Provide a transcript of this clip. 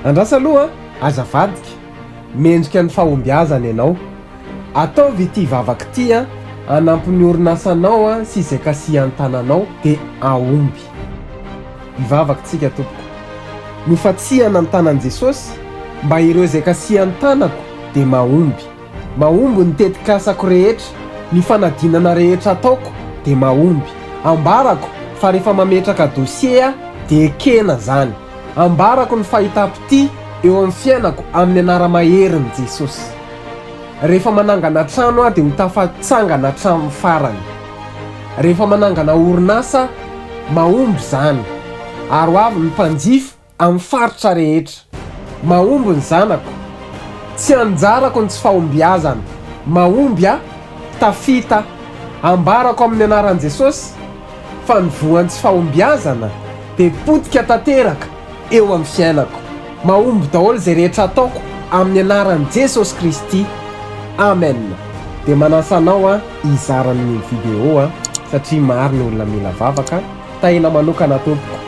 Andraso aloha an, aza avadika, mendrika ny fahombiazana ianao. Ataovy ity vavaka ity an, hanampy ny orinasanao an sy izay kasihan-tananao dia hahomby. Hivavaka tsika tompoko. Nofatsihana ny tanan'i Jesosy mba ireo izay kasihan-tanako dia mahomby. Mahomby ny tetikasako rehetra, ny fanadinana rehetra ataoko dia mahomby. Ambarako fa rehefa mametraka dossier aho dia ekena zany. Ambarako ny fahitam-pitia eo amin'ny fiainako amin'ny anara-maherin'i Jesosy. Rehefa manangana trano aho dia ho tafatsangana hatramin'ny farany. Rehefa manangana orinasa aho, mahomby izany. Ary ho avy ny mpanjifa amin'ny faritra rehetra. Mahomby ny zanako. Tsy anjarako ny tsy fahombiazana. Mahomby aho, tafita aho. Ambarako amin'ny anaran'i Jesosy fa ny voan'ny tsy fahombiazana dia potika tanteraka eo amin'ny fiainako. Mahomby daholo izay rehetra ataoko amin'ny anaran'i Jesosy Kristy. Amen. Dia manasa anao aho hizara ny video satria maro ny olona mila vavaka. Tahina manokana tompoko.